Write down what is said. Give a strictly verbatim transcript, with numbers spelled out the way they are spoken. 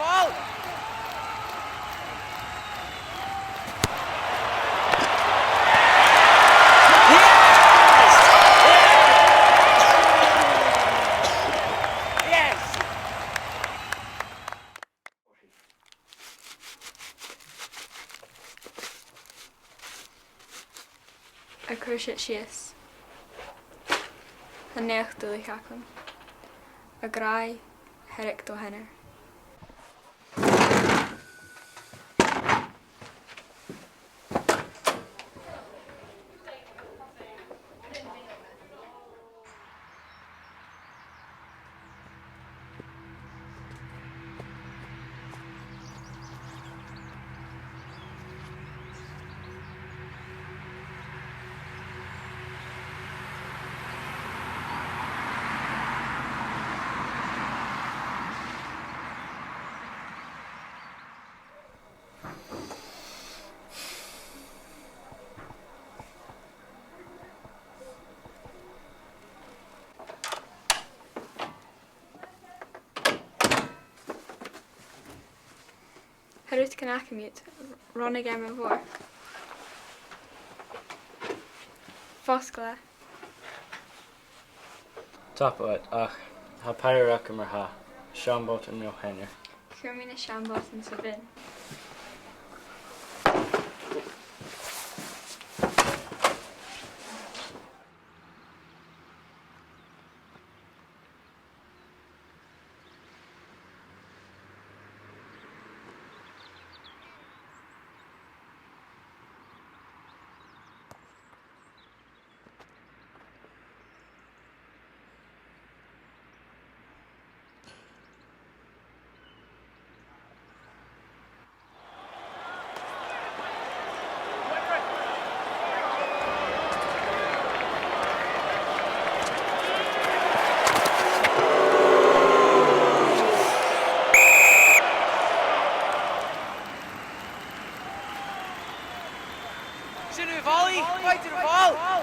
Ball! Yes! A' cur sìos. Tha naidheachd duilich agam. A ghràidh, Theiric Dòmhnallach. Tha rudeigin agam dhut, rud a gheibh mi bhur. Fosgladh. Tapadh leat, ach tha pàipear agam ri chèile. Seann bhòtan mhòr. Cuiridh mi na seann bhòtain sa bhin. Sin e, a bhalaich, faighte am ball!